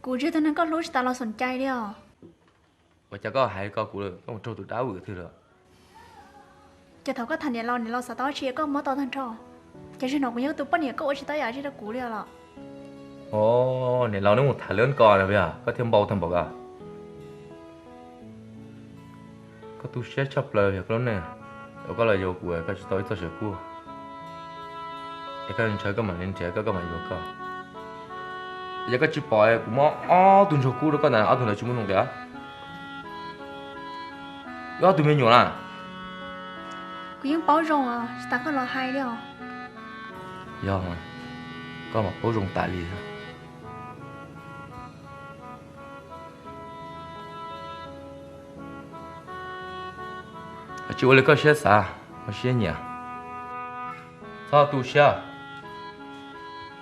Kuv ntsib tus neeg koj hlub tsis tas los xom cai li os. Ua cas koj hais li ko kuv lawm, koj mus raug tus dab vwm twg lawm? Ces thaum koj tham niam laus, niam laus xav tau dab tsi koj muab tau tag nrho. Ces zaum no kuv yog tus poj niam koj ua tsis tau yam dab tsi rau kuv li los? Os, niam laus neb mus tham lawv ko los yog koj thiaj npau tag npaum ko? Koj tu siab tshaj plaws yog koj lub neej, koj los yuav kuv koj tsis tau ib txoj saw kuj, es koj ntshaw koj mam li nrhiav koj, koj mam yuav koj. Yog koj tsis pom kuv muab ob tug ntsuag kub rau koj ntawd, ob tug ntawd tsis muaj zoo nqia. Wb ob tug me nyuam na. Kuv yeej paub zoo os, tsis tas koj los hais li os. Yog, koj mas paub zoo tas li. Tsis ua li koj siab xav, koj siab nyiam. Txhob tu siab,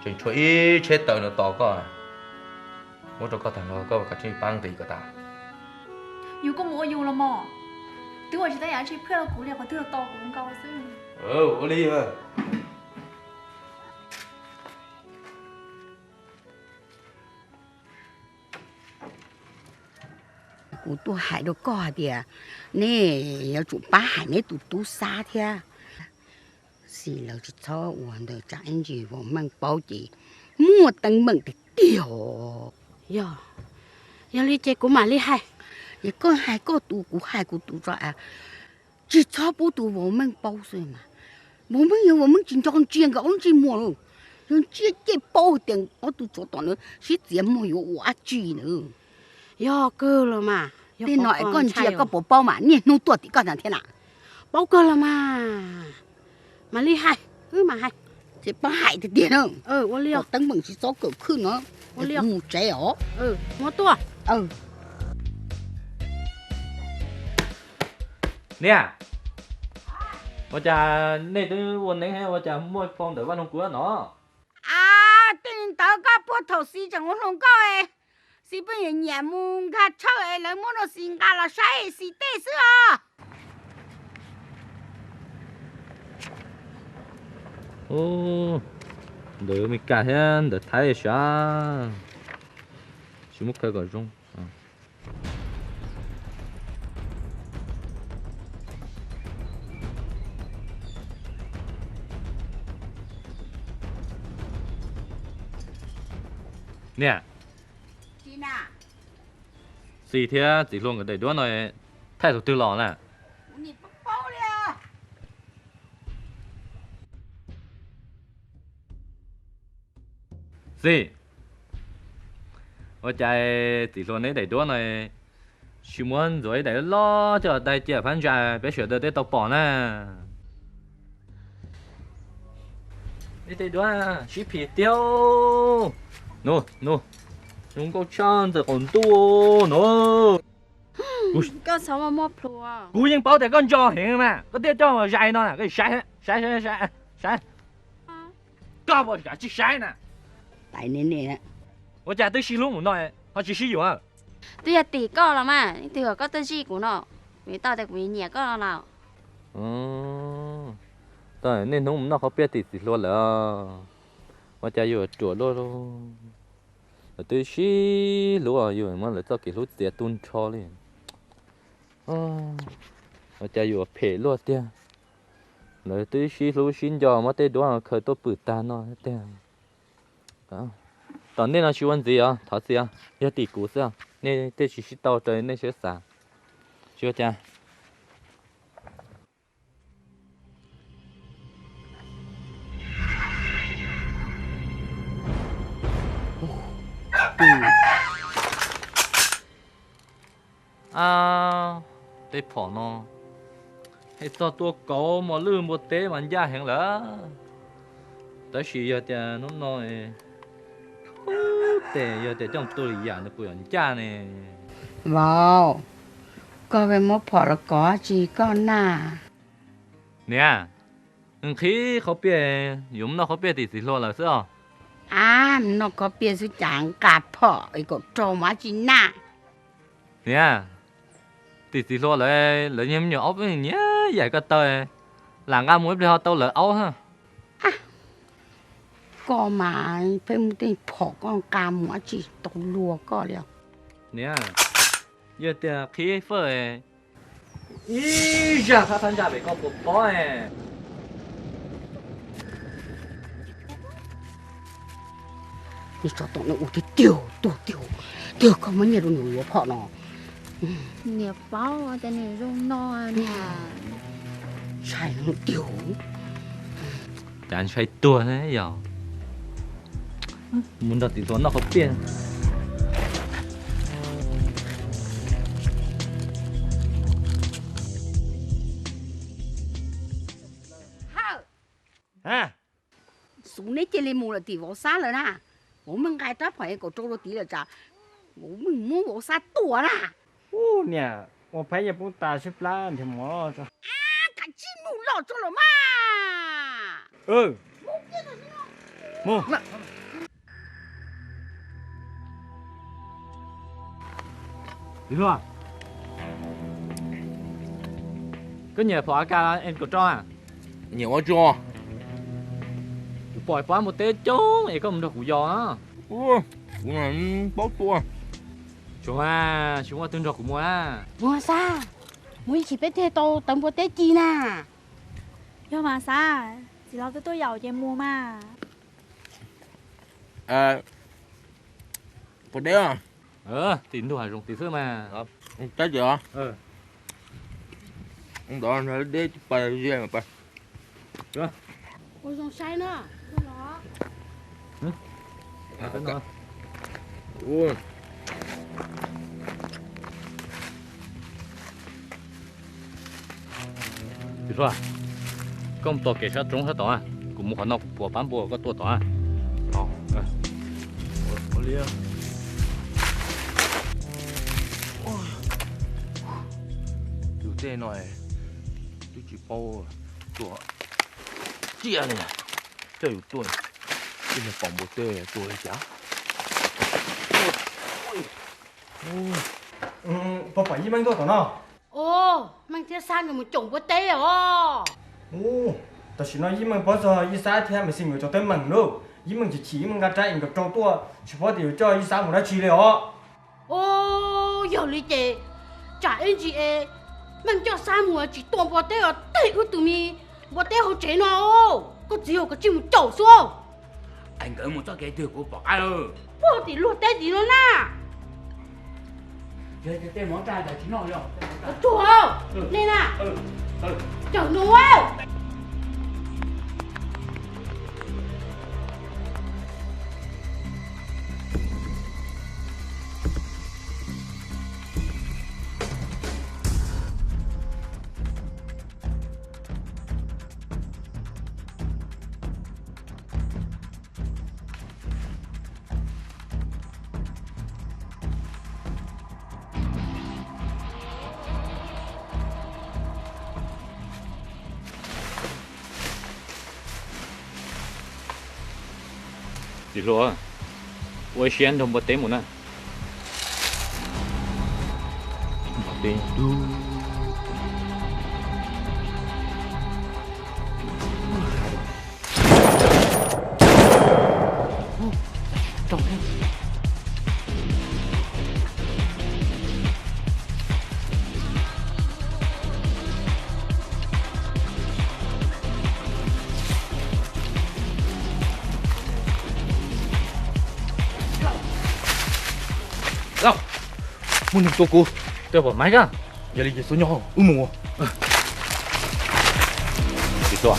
tseem tshuav ib tsheb taws no tos koj, muab rau koj tag nrho, koj kav tsij pab nqis kom tas. Yus koj mus ua yus los mog, twb ua tsis tau yam dab tsi phem rau kuv li, qhov twg los tos kuv nkaus xwb. Ua li. Kuv tuaj hais rau koj hais tias nej yuav tsum pab hais neb tus tub Xab thiab. Xis, lawv tsis txhob ua ntawd tsam ib ntsis Vaus Meej paub ces muaj teeb meem tiag tiag. Yog, yog li ces kuv mam li hais. Ces koj hais koj tus, kuv hais kuv tus tso. Tsis txhob pub tus Vaus Meej paub xwb mas. Vaus Meej yog Vaus Meej tsis nco ntsia nkawd ob lub ntsej muag lawm. Yog ntsia ces paub tias ob tug tsov tom ntawd sib txiav muag yuav ua dab tsi na. Yog kawg los mas, tej no es koj ntsia koj puas paub mas niaj hnub tuaj tim koj ntag thiab na. Paub kawg los mas, mam li hais, wb mam hais. Ces pab hais tiag tiag na. Ua li, teeb meem tsis txhob kawm khwj no. Ua li, kuv mus tsev os. Muab tuaj. Niam, ua cas nej twb ua neeb ua cas muaj phau ntawm vaj loog kub no? Ab, tej li ntawd koj puag thaum Xis tseem ua hluas nkauj, Xis pheej nyiam nyiam mus nkag tshawj es lawv muab rau Xis nqa los saib Xis tej xwb os. Ntawm Meskas thiab ntawm Thaib sav, tsis muab khaws kom zoo. Niam, Xis thiab txiv hluas nkawd daim duab no thaij thaum twg los na? Xis, ua cas txiv hluas neb daim duab no tsis muab ntxuav ib daim loj coj los dai cia phab ntsa peb sawv daws thiaj tau pom na? Neb tej duab sib phim tiag. Nus, nus, zoo nkauj tshaj ntawm qaum ntuj no. Koj txhob muab muab plhus. Kuv yeej paub tias koj ntso heev mas koj thiaj coj zais no na, koj saib, saib, saib, saib. Koj puas kam tsis saib na? Ua cas twb sib hlub mus no ho tsis sib yuav? Twb yog tim koj los mas, twb yog koj tuaj zij kuv no, kuv tau tias kuv nyiam koj no los. Tau niaj hnub mus noj qhov pliaj tim txiv hluas lawm, ua cas yus ruam luaj luaj. Lawv twb sib hlub, yus muab lawv txoj kev hlub txiav tu nrho li. Ua cas yus phem luaj tiag. Lawv twb sib hlub sib nco muab tej duab khaws tuaj pwm tag no tiag. Tom ntej no tsis ua ntxiv os, thov txim os, yog tim kuv xwb os, nej thiaj tsis sib tau raws nej siab xav. Tsis ua cas. Ab, tej phom no, hais txog tua kauv mos lwj npua teb mas ncaj heev lawm. Tab sis yog tias hnub no, tes yog tias coj mus tua li yam nws puas yuav ncaj ne? Vauv, koj muab phom los kov tsi koj na? Niam, nqhis qhov pliaj, yuav mus noj qhov pliaj tim txiv hluas lawm xwb os. Ab, mus noj qhov pliaj xwb cas nqa phom kom raug mas tsi na. Niam, tim txiv hluas lawv, lawv yog me nyuam aub nyiam yaim ko taw, lam nqa mus ib pliag ho tau lawv aub. Koj mas pheej muaj tej phom koj nqa mus dab tsi tau luag koj li. Niam, yog tias qhib fawj ib zag qab thab ntsa pem koj puas pob? Niag tsov tom no ua tiag tiag tuag tiag, tiag koj muab nyiaj rau nws yuav phom no. Niam paub tias nws zoo no na. Ntshai tiag. Cas ntshai tuag thiab yog? Mus nrog txiv hluas noj qhov tiaj. Xub neb cia li mus lawm tim vauv Xab lawm na. Vauv Meej nqa rab phom es kaum rau rau tid lawm tsam vauv Meej muab vauv Xab tua na. Ub, niam, ua phaib yeej pub tas sib plab nrhiav mov. Kav tsij mus los tso los mas. Mus. Txiv hluas, koj nyiam phom A K N kaum rau a? Nyiam ua tsuag. Kuv pom pab npua teb coob es koj mus nrog kuv yos na. Kuv paub tua. Tsuag, tsis muaj twg nrog kuv mus na. Mus Xab, mus ib chim peb thiaj tau tawv npua teb ci na. Yog mas Xab, txiv laus twb tuaj yaum ces mus mas. Pos deb, tim ntug hav zoov tid xwb mas. Tab tis os, ntov deb pa ziaj pa. Ua zoo saib na. Txiv hluas, koj mus tos kev sab roob sab tod, kuv mus qhov no kuv puas pab npua koj tuaj tod. Tus tej no twb tsis paub tua tsiaj li, coj yus tuaj, twb yog pom npua teb tua li cas. Puas pom Yij Meej tuaj tom no? Ub, Meej thiab Xab nkawd mus caum npua teb os. Ub, tam sim no Yij Meej paub txog Yij Xab thiab Maiv Xis nkawd cov teeb meem lauj. Yij Meej chim chim Yij Meej nqa rab nkawd rau tuaj, tsis paub tias yuav coj Yij Xab mus dab tsi li os. Ub, yog li ces tsam ib ntsis es Meej coj Xab mus tsis tua npua teb os, tej wb tus me npua teb hauv tsev no. Koj txiv, yog koj tsis mus caum xwb. Es nkawd mus txoj kev twg kuv pom qab lawm. Puag tim luag teb tid no na. Yog tias tej mov tag tsis noj li. Tsuag, nej na, cawm nus. Txiv hluas, ua ib siab nrog npua teb mus na. Lauj, muaj neeg tua kuv, tej pom maiv kab. Yog li ces xub nyob wb mus. Tsis tua.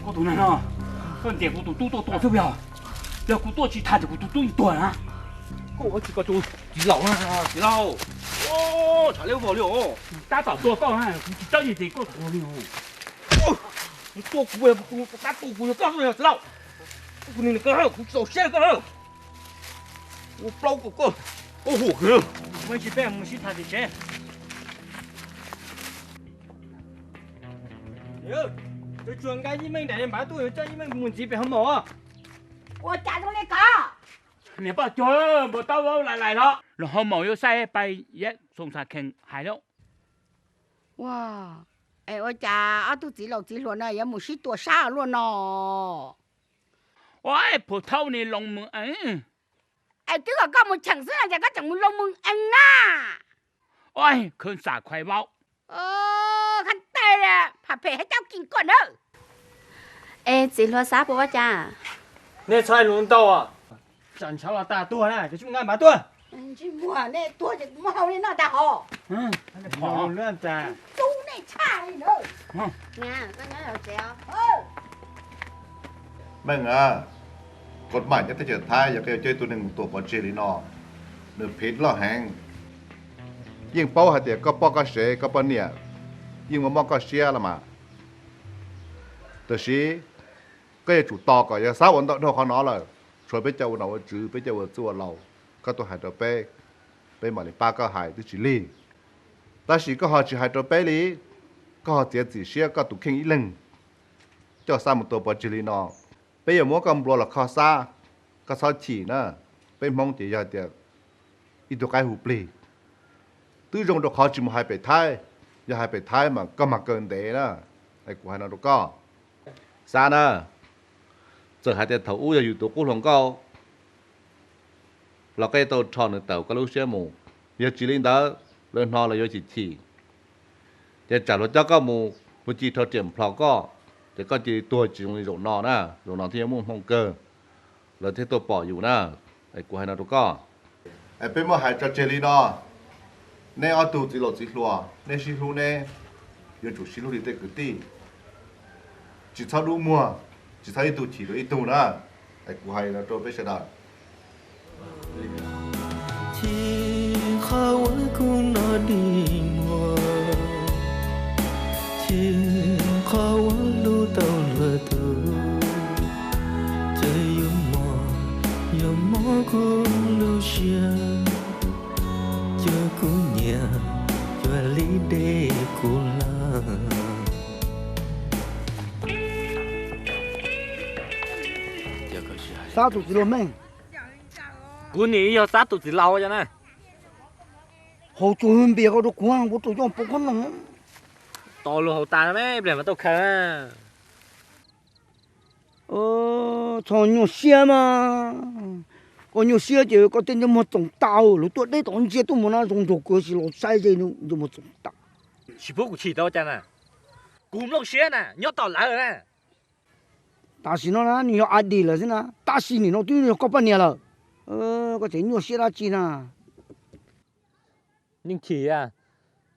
Koj tus neeg no, koj ntiam kuv tus tub tuaj tua xwb puas yog? Yog kuv tuaj tsis tham ces kuv tus tub yeej tuag na. Koj ua tsis koj tus txiv laus na, txiv laus. Tshav liab vog li os. Tab tom tua koj na, kuv tsis tawb li ces koj tuag li os. Tus tua kuv, tus tab tua kuv yog koj xwb txiv laus. Kuv nim koj, kuv tsis txaus siab koj. Ua plaub koj, koj huam kawg. Mus tsis peb mus sib tham tim tsev. Yuav tsum nqa Yij Meej daim npav tuaj yuav coj Yij Meej mus ntxiv pem hoo maum. Ua cas zoo li ko? Niam poj cuag npau taub lais lais los los hoo maum yuav saib pais yam xoom xas khees hais lauj. Ua, es ua cas ob tug txiv laus txiv hluas no yuav mus sib tua sab luaj no? Ua, phuv thaub ni loo mus eev. Es twb kom koj mus cheem xwb no ces koj tseem mus loo mus eev na. Ua, khwv xam khuais vau. Khab teg, pham phem hab caub kis koj nawb. Es txiv hluas xav puas ua cas? Nej txhob hais lus ntau, tsam ntshav los tas tuag na, cov tsis mus nqa npav tuaj. Tsis muaj, nej tuag ces kuv muab hau nej noj tag hos. Tub nej tshaj li na. Meej, koj mam nyob teb chaws Thaib yog koj yuav coj ib tug neeg mus tua pov tseg li no, nws phiv loj heev. Yeej paub hais tias koj poj koj sev koj poj niam yeej muaj mob koj siab los mas, tab sis koj yuav tsum tos kom yog xav ua ntau dhau qhov no lawm, tshuav peb cov ua nom ua tswv peb cov ua txwj ua laus, koj tuaj hais rau peb, peb mam li pab koj hais twb tsis lig. Tab sis koj ho tsis hais rau peb li, koj ho txiav txim siab koj tus kheej ib leeg coj Xab mus tua pov tseg li no. Peb yuav muab koj nplua los kho Xab, koj txhob chim na. Peb Hmoob ces yog tias ib tug qaib hu plig, twb zoo rau qhov tsis mus hais pem Thaib, yog hais pem Thaib mas koj mag kaw ntev na. Kuv hais no rau koj, Xab na, txawm hais tias thaum ub yog yus tus qub hluas nkauj los koj yuav tau rho nws tawm koj lub siab mus. Yog tsis li ntawd, lawv hnov lawv yuav chim chim, ces tsam luag coj koj mus, luag cia li rho riam nplho koj, ces koj cia li tuag tsis zoo li zaum no na. Zaum no thiaj yuav muaj hmoo kawg, lawv thiaj tuaj pom yus na. Es kuv hais no rau koj, peb muab hais tso tseg li no, neb ob tug txiv laus txiv hluas neb sib hlub neb yuav tsum sib hlub li tej kwv tij, tsis txhob dub muag, tsis txhob ib tug chim rau ib tug na. Es kuv hais li no rau peb sawv daws. Chim qhov uas kuv noj dig muag, chim qhov uas hlub tau luag tus, txawm yuav mob yuav mob kuv lub siab, cuag kuv nyiam cuag li dej kuv hlab. Xab tus txiv laus Meej. Kuv nim yog Xab tus txiv laus cov na. Haus tsuag hwj npias koj rau kuv, kuv tau coj pov koj noog. Tos luag haus tas me pliag mas tau khaws. Txhob nyuaj siab mas, koj nyuaj siab ces koj tej ntsej muag txoom tas, lawv tuaj deb tom ntsia tuaj mus no zoo nraug kawg, tsis los saib ze ntsej muag txoom tas. Tsis pub kuv chim tau cas na, kuv nplooj siab na nyob tom lawv na. Tam sim no na nws yog a dis lawm xwb na, tab sis nim no twb yog koj poj niam lawm, koj tseem nyuaj siab dab tsi na? Yeej chim,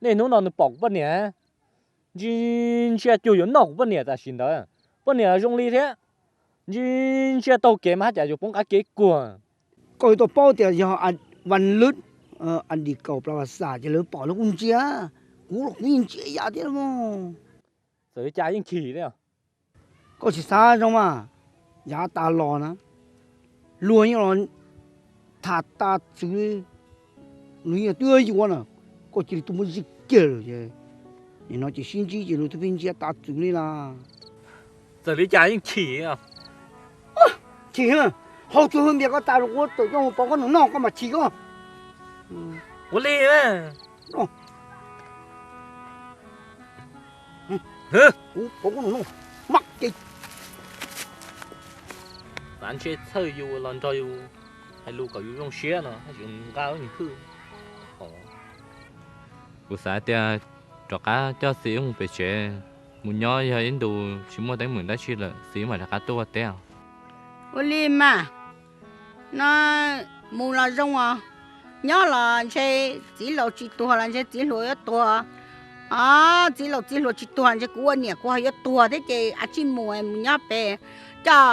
niaj hnub no nws pom kuv poj niam, ntsia ntsia cuag yuav noj kuv poj niam tam sim ntawd. Poj niam zoo li thiab, ntsia ntsia taug kev mas haj cas yuav poob qab kev kuag. Koj yuav tau paub tias yog Vas Lwb, a dis kaum plas vas xas ces lawv pom lawv kuj ntsia, kuv los kuv yeej ntsia yam thiab. Txawm li cas yeej chim li. Koj tsis xav zoo mas, yav tas los na, luag yeej los tham tas txwv, luag yeej twb yuav na, koj cia li tuaj muab zij kiag lawm ces, nim no ces sib ntsib ces luag twb pheej ntsia tas txwv li las. Txawm li cas yeej chim. Chim, haus tsuag hwj npias koj tas los kuv txawm coj mus pov koj noog noj koj mam chim koj. Ua li, kuv pov koj noog noj, mam ces. Xav ntshe txhawj yus los nrog yus hais lus kom yus zoo siab no tab sis nqa lub niag hwj. Kuv xav tias rov qab coj Xi Wb mus pem tsev, mus nyob yog ib ntus tsis muaj teeb meem dab tsi lawm Xi Wb mam rov qab tuaj ua teb. Ua li mas, no mus los zoo os, nyob los ntshe txiv laus tsis tuag los ntshe txiv hluas yuav tuag. Os, txiv laus txiv hluas tsis tuag ntshe kuv ua niam kuv ho yuav tuag thiab ces a tsij mus, mus nyob pem, coj